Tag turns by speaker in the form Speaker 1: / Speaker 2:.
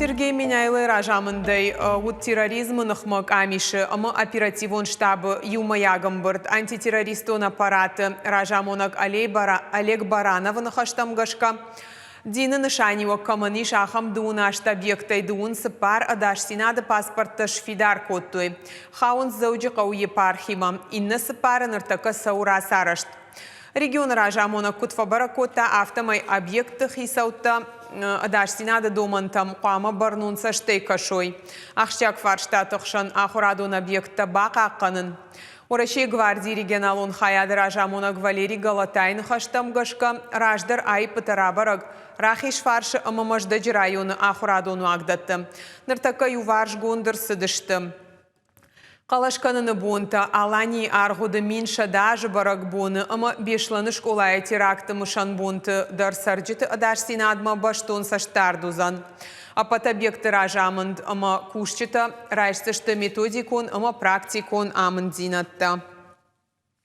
Speaker 1: Сергей Меняйлойы разамындӕй уыд терроризмы ныхмӕ къамисы ӕмӕ оперативон штабы иумӕйаг ӕмбырд. Антитеррористон аппараты разамонӕг Олег Барановы ныхӕстӕм гӕсгӕ, дины нысаниуӕг кӕмӕн ис, ахӕм дыууын аст объектӕй 34 ӕдасдзинады паспорттӕ сфидар кодтой. Хауынц Дзӕуджыхъӕуы епархимӕ. Иннӕ цыппары ныртӕккӕ цӕуы рацарӕзт. Регионы разамонӕг куыд фӕбӕрӕг кодта, афтӕмӕй объектты хицӕуттӕ ӕдасдзинады домӕнтӕм хъуамӕ бӕрнон цӕстӕй кӕсой. Ахсджиаг фарстаты хсӕн ахуырадон объекттӕ бахъахъхъӕнын. Уӕрӕсейы гвардийы регионалон хайады разамонӕг Валерий Голотайы ныхӕстӕм гӕсгӕ, раздӕр аиппытӕ рабӕрӕг Рахизфарсы ӕмӕ Мӕздӕджы районы ахуырадон уагдӕтты. Ныртӕккӕ иуварсгонд ӕрцыдысты. Хъӕлӕс кӕныны бонтӕ Аланийы аргъуыды 1100 азы бӕрӕгбоны ӕмӕ Беслӕны скъолайы теракты мысӕн бонты дӕр цӕрджыты ӕдасдзинадмӕ бӕстон цӕстдард уыдзӕн. Ӕппӕт объектты разамынд ӕмӕ кусджытӕ райсдзысты методикон ӕмӕ практикон амынддзинӕдтӕ.